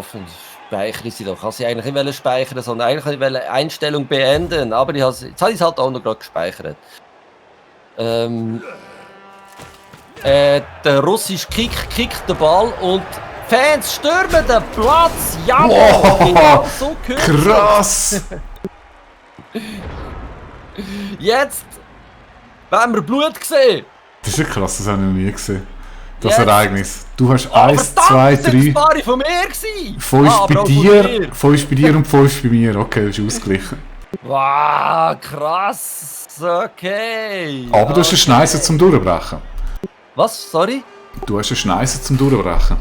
offen. Speichere sie doch. Ich wollte sie eigentlich nicht speichern, sondern eigentlich wollte ich Einstellung beenden. Aber jetzt habe ich es halt auch noch gerade gespeichert. Der russische kickt den Ball und Fans stürmen den Platz. Jawohl, genau so gehört. Krass! Jetzt werden wir Blut gesehen. Das ist ja krass, das habe ich noch nie gesehen. Das Jetzt. Ereignis. Du hast 1, 2, 3. Das war von mir gewesen. 5 bei dir, 5 bei dir und 5 bei mir. Okay, das ist ausgeglichen. Wow, krass. Okay. Aber du hast eine Schneise zum Durchbrechen. Was? Sorry? Du hast eine Schneise zum Durchbrechen.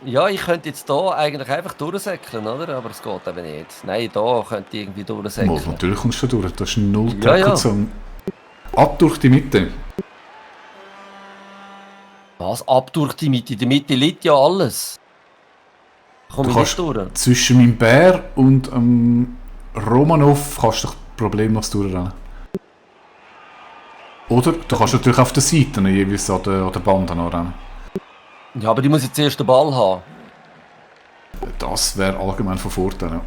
Ja, ich könnte jetzt hier eigentlich einfach durchsäckeln, oder? Aber es geht eben nicht. Nein, da könnte ich irgendwie durchsäckeln. Natürlich kommst du durch. Du hast 0 Ja, ja. Tackle. Ab durch die Mitte. Was? Ab durch die Mitte? In der Mitte liegt ja alles. Komm Du ich kannst nicht durch? zwischen meinem Bär und Romanov kannst du problemlos durchrennen. Oder du kannst natürlich auf der Seite jeweils an der Band rennen. Ja, aber die muss jetzt zuerst den Ball haben. Das wäre allgemein von Vorteil. Ja.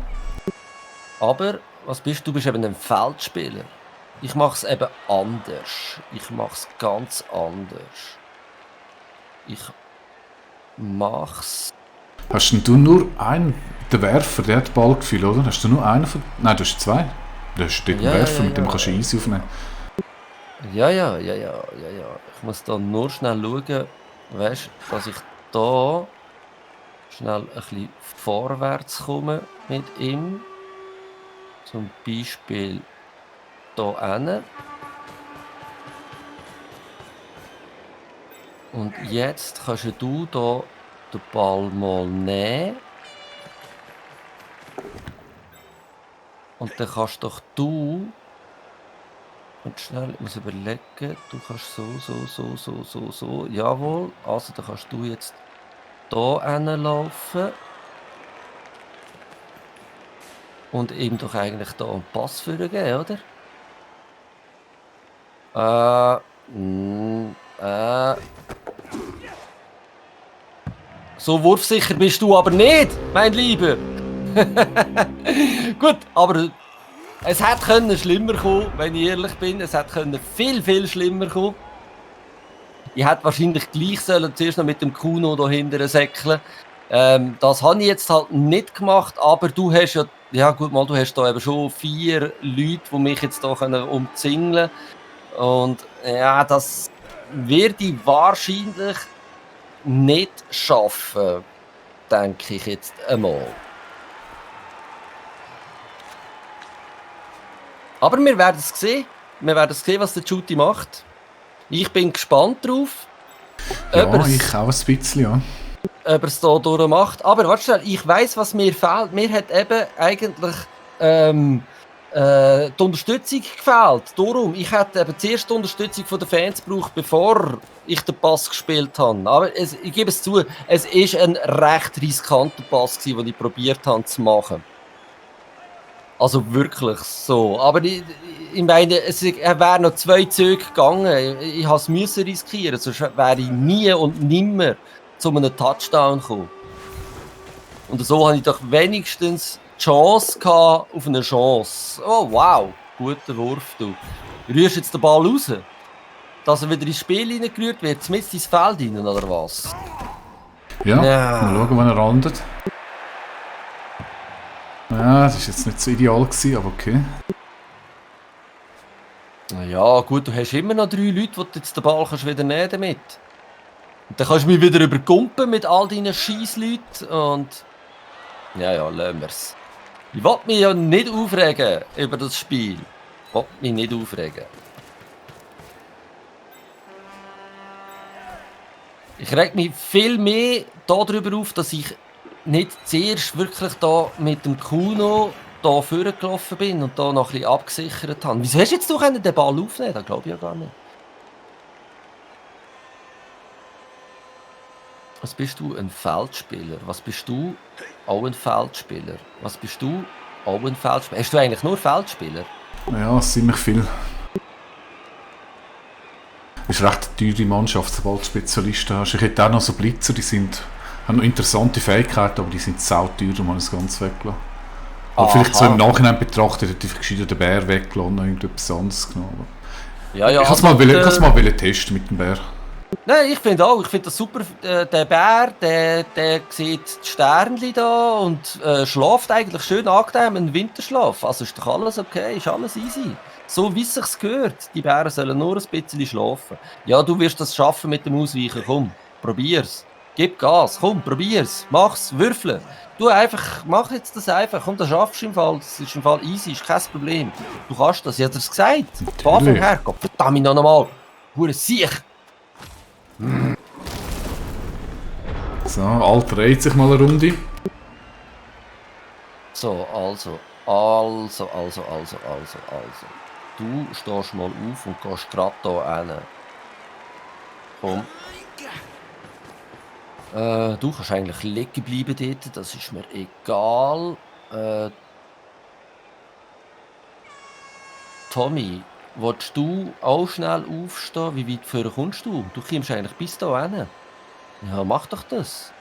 Aber, was bist du? Du bist eben ein Feldspieler. Ich mache es eben anders. Ich mache es ganz anders. Ich mach's. Hast denn du nur einen, der Werfer, der hat Ballgefühl, oder? Hast du nur einen von... Nein, du hast 2. Du hast dort einen Werfer, mit dem kannst du easy aufnehmen. Ja. Ich muss da nur schnell schauen, weißt, dass ich da schnell ein bisschen vorwärts komme mit ihm. Zum Beispiel hier hin. Und jetzt kannst du hier den Ball mal nehmen. Und dann kannst doch du... Und schnell, ich muss überlegen, du kannst so. Jawohl, also dann kannst du jetzt hier hinlaufen. Und ihm doch eigentlich hier einen Pass geben, oder? So wurfsicher bist du aber nicht, mein Lieber. Gut, aber es hätte schlimmer kommen, wenn ich ehrlich bin. Es hätte viel schlimmer kommen. Ich hätte wahrscheinlich gleich zuerst noch mit dem Kuno da hinten säckeln. Das habe ich jetzt halt nicht gemacht, aber du hast ja gut mal, du hast da eben schon 4 Leute, die mich jetzt da umzingeln können. Und ja, das werde ich wahrscheinlich nicht schaffen, denke ich jetzt einmal. Aber wir werden es sehen. Wir werden sehen, was der Juti macht. Ich bin gespannt drauf. Ja, ich auch ein bisschen, ja. Ob er es hier durchmacht. Aber warte schnell, ich weiss, was mir fehlt. Mir hat eben eigentlich die Unterstützung gefehlt. Darum, ich hätte eben zuerst die Unterstützung von den Fans gebraucht, bevor ich den Pass gespielt habe. Aber ich gebe es zu, es war ein recht riskanter Pass, den ich probiert habe zu machen. Also wirklich so. Aber ich meine, er wäre noch 2 Züge gegangen. Ich musste es riskieren, sonst wäre ich nie und nimmer zu einem Touchdown gekommen. Und so hatte ich doch wenigstens die Chance gehabt auf eine Chance. Oh wow, guter Wurf, du. Rührst jetzt den Ball raus? Dass er wieder ins Spiel reingerührt wird, mit ins Feld rein, oder was? Ja, mal schauen, wann er landet. Ja, das war jetzt nicht so ideal gewesen, aber okay. Ja gut, du hast immer noch 3 Leute, die du jetzt den Ball kannst wieder nehmen damit. Und dann kannst du mich wieder überkumpen mit all deinen Scheissleuten und... Ja, lassen wir's. Ich will mich ja nicht aufregen über das Spiel. Ich will mich nicht aufregen. Ich reg mich viel mehr darüber auf, dass ich nicht zuerst wirklich da mit dem Kuno da vorgelaufen bin und da noch ein bisschen abgesichert habe. Wieso hast jetzt du den Ball aufnehmen? Das glaube ich ja gar nicht. Was bist du? Ein Feldspieler. Was bist du? Auch ein Feldspieler. Was bist du? Auch ein Feldspieler. Hast du eigentlich nur Feldspieler? Ja, ziemlich viel. Das ist recht eine teure Mannschaft, sobald du Spezialisten hast. Ich hätte auch noch so Blitzer, die sind Haben noch interessante Fähigkeiten, aber die sind sauteuer, darum habe ich es ganz weggelassen. Aber vielleicht so im Nachhinein betrachtet, hätte ich gescheiter den Bär weggelassen und irgendetwas anderes genommen. Ja, ja, Ich wollte es mal testen mit dem Bär. Nein, ich finde auch, ich finde das super. Der Bär, der sieht die Sternchen da und schläft eigentlich schön angenehm, einen Winterschlaf. Also ist doch alles okay, ist alles easy. So wie es sich gehört. Die Bären sollen nur ein bisschen schlafen. Ja, du wirst das schaffen mit dem Ausweichen. Komm, probier's. Gib Gas, komm, probier's. Mach's, würfle. Du einfach, mach jetzt das einfach. Komm, das schaffst du im Fall. Das ist im Fall easy, ist kein Problem. Du kannst das, ich hab dir's gesagt. Von Anfang her, Gott, verdammt noch einmal. Hure Siech. So, Alt dreht sich mal eine Runde. So, also. Du stehst mal auf und gehst gerade hier hin. Komm. Du kannst eigentlich liegen bleiben dort, das ist mir egal. Tommy, willst du auch schnell aufstehen? Wie weit vorne kommst du? Du kommst eigentlich bis hier hin. Ja, mach doch das.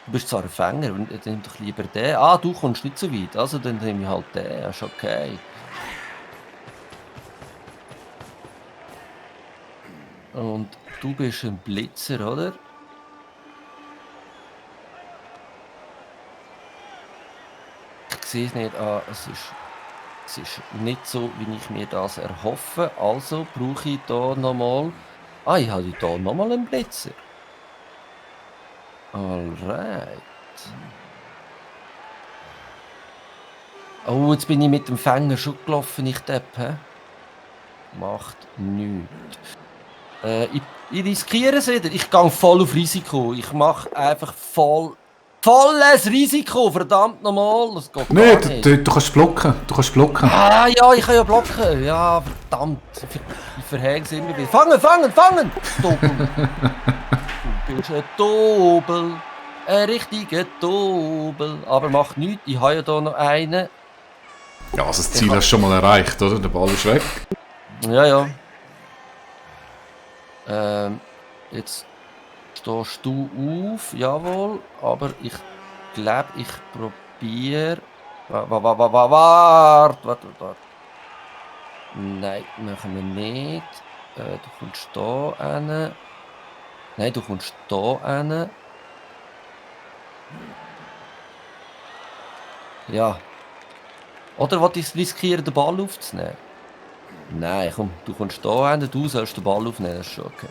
Du bist zwar ein Fänger, dann nimm doch lieber den. Ah, du kommst nicht so weit, also dann nehme ich halt den, ist okay. Und du bist ein Blitzer, oder? Ich sehe es nicht an, es ist nicht so, wie ich mir das erhoffe. Also brauche ich hier nochmal... Ah, ich habe hier nochmal einen Blitzer. Alright. Oh, jetzt bin ich mit dem Fänger schon gelaufen, ich Depp, hä? Macht nichts. Ich riskiere es wieder. Ich gehe voll auf Risiko. Ich mache einfach volles Risiko, verdammt nochmal. Das geht Nein, gar nicht. du kannst blocken. Du kannst blocken. Ah ja, ich kann ja blocken. Ja, verdammt. Ich verhänge es immer wieder. Fangen! Doppel. Du bist ein Dobel. Ein richtiger Dobel. Aber macht nichts. Ich habe ja hier noch einen. Ja, also das Ziel hast du schon mal erreicht, oder? Der Ball ist weg. Ja. Jetzt stehst du auf, jawohl, aber ich glaube, ich probiere. Warte. Nein, machen wir nicht. Du kommst da hin. Nein, du kommst da hin. Ja. Oder was ich riskiere, den Ball aufzunehmen? Nein, komm, du kommst da hin, du sollst den Ball aufnehmen, das ist schon okay.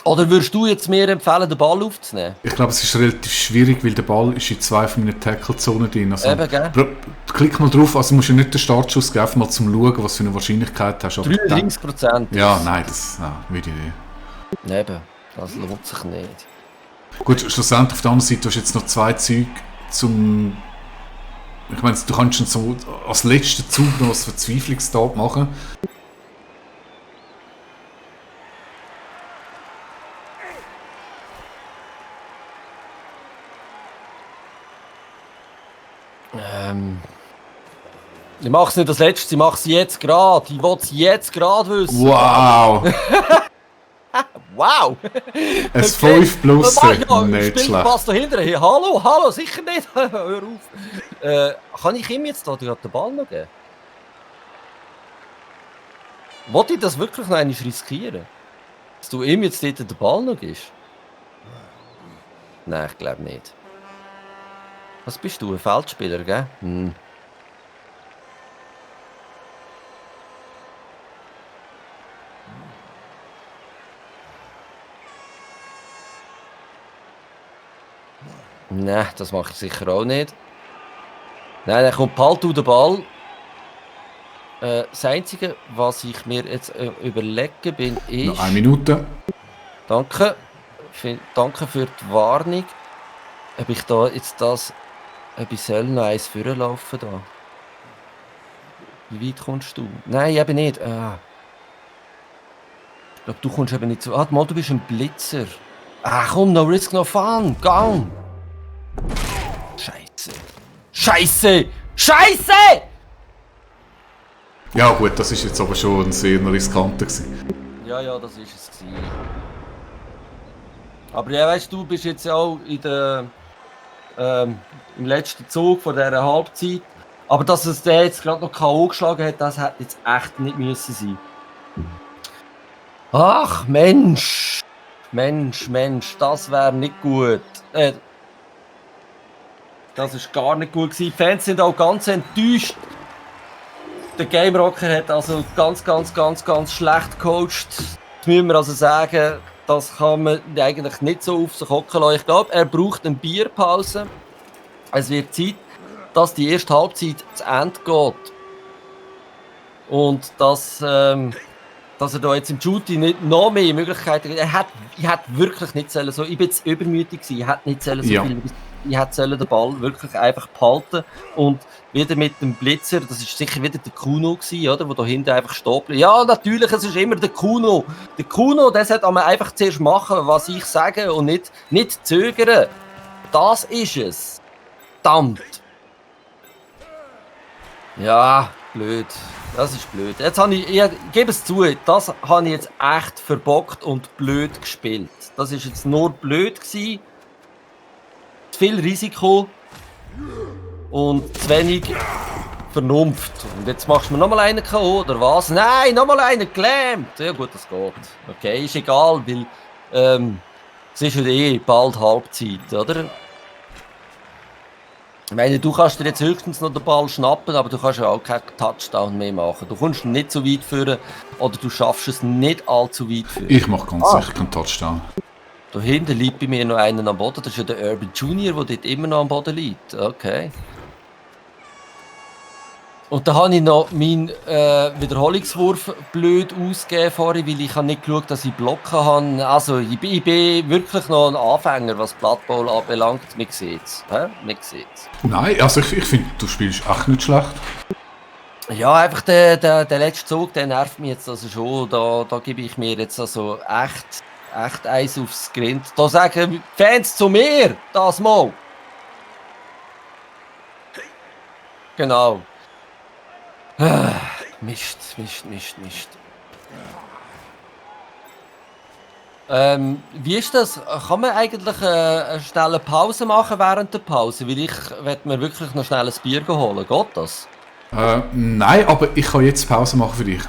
Oder würdest du jetzt mir empfehlen, den Ball aufzunehmen? Ich glaube, es ist relativ schwierig, weil der Ball ist in 2 von meinen Tackle-Zonen drin. Also, Eben, gell? Klick mal drauf, also musst du nicht den Startschuss geben, einfach mal zum Schauen, was für eine Wahrscheinlichkeit hast. 33%. Ja, nein, das würde ich nicht. Eben, das lohnt sich nicht. Gut, schlussendlich auf der anderen Seite hast du jetzt noch 2 Züge zum... Ich meine, du kannst schon so als letzten Zug noch ein Verzweiflungstat machen. Ich mache es nicht als letztes, ich mache es jetzt gerade. Ich will es jetzt gerade wissen. Wow! Wow! Ein 5 plus, ja, nicht schlecht. Pass da hinten. Hey, hallo, sicher nicht. Hör auf. Kann ich ihm jetzt da den Ball noch geben? Wollte ich das wirklich noch einmal riskieren? Dass du ihm jetzt dort den Ball noch gibst? Nein, ich glaube nicht. Was bist du, ein Feldspieler, gell? Nein, das mache ich sicher auch nicht. Nein, dann kommt halt du den Ball. Das Einzige, was ich mir jetzt überlegen bin, ist... Noch 1 Minute. Danke. Danke für die Warnung. Ob ich da jetzt das... Ob ich soll noch eins vorlaufen da? Wie weit kommst du? Nein, eben nicht. Ich glaube, du kommst eben nicht so... Ah, mal, du bist ein Blitzer. Komm, no risk, no fun. Gang! Scheiße! Ja gut, das ist jetzt aber schon ein sehr riskanter gewesen. Ja, das ist es gewesen. Aber ja, weißt du, bist jetzt ja auch im letzten Zug von dieser Halbzeit. Aber dass es der jetzt gerade noch K.O. geschlagen hat, das hätte jetzt echt nicht müssen sein. Ach, Mensch, das wäre nicht gut. Das ist gar nicht gut gewesen. Die Fans sind auch ganz enttäuscht. Der Game Rocker hat also ganz schlecht gecoacht. Das müssen wir also sagen, das kann man eigentlich nicht so auf sich hocken lassen. Ich glaube, er braucht eine Bierpause. Es wird Zeit, dass die erste Halbzeit zu Ende geht. Und dass er da jetzt im Shooting nicht noch mehr Möglichkeiten hat. Ich hätte wirklich nicht sollen, so, ich bin jetzt übermütig gewesen, ich hätte nicht sollen, so viel, ich hätte den Ball wirklich einfach behalten und wieder mit dem Blitzer, das ist sicher wieder der Kuno gewesen, oder, wo da hinten einfach stehen. Ja, natürlich, es ist immer der Kuno. Der Kuno, der sollte aber einfach zuerst machen, was ich sage und nicht zögern. Das ist es. Verdammt. Ja, blöd. Das ist blöd. Jetzt habe ich gebe es zu, das habe ich jetzt echt verbockt und blöd gespielt. Das ist jetzt nur blöd gewesen. Zu viel Risiko und zu wenig Vernunft. Und jetzt machst du mir nochmal einen K.O. oder was? Nein, nochmal einen gelähmt. Ja gut, das geht. Okay, ist egal, weil es ist ja bald Halbzeit, oder? Ich meine, du kannst dir jetzt höchstens noch den Ball schnappen, aber du kannst ja auch keinen Touchdown mehr machen. Du kommst nicht so weit führen oder du schaffst es nicht allzu weit führen. Ich mache ganz sicher keinen Touchdown. Da hinten liegt bei mir noch einer am Boden. Das ist ja der Urban Junior, der dort immer noch am Boden liegt. Okay. Und da habe ich noch meinen Wiederholungswurf blöd ausgegeben vorhin, weil ich nicht geschaut habe, dass ich blocken habe. Also ich bin wirklich noch ein Anfänger, was Blood Bowl anbelangt. Man sieht es. Nein, also ich finde, du spielst echt nicht schlecht. Ja, einfach der letzte Zug, der nervt mich jetzt also schon. Da gebe ich mir jetzt also echt eins aufs Grind. Da sagen Fans zu mir, das mal. Genau. Mist. Wie ist das? Kann man eigentlich eine schnelle Pause machen während der Pause? Weil ich möchte mir wirklich noch schnell ein Bier holen. Geht das? Nein, aber ich kann jetzt Pause machen für dich.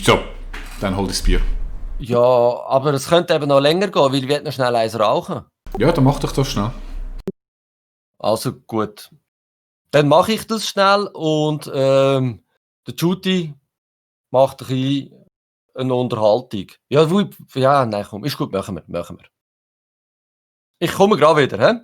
So, dann hol das Bier. Ja, aber es könnte eben noch länger gehen, weil ich will noch schnell eins rauchen. Ja, dann mach doch das schnell. Also gut. Dann mache ich das schnell und der Judy macht ein bisschen eine Unterhaltung. Ja, nein, komm, ist gut, machen wir. Ich komme gerade wieder, hä?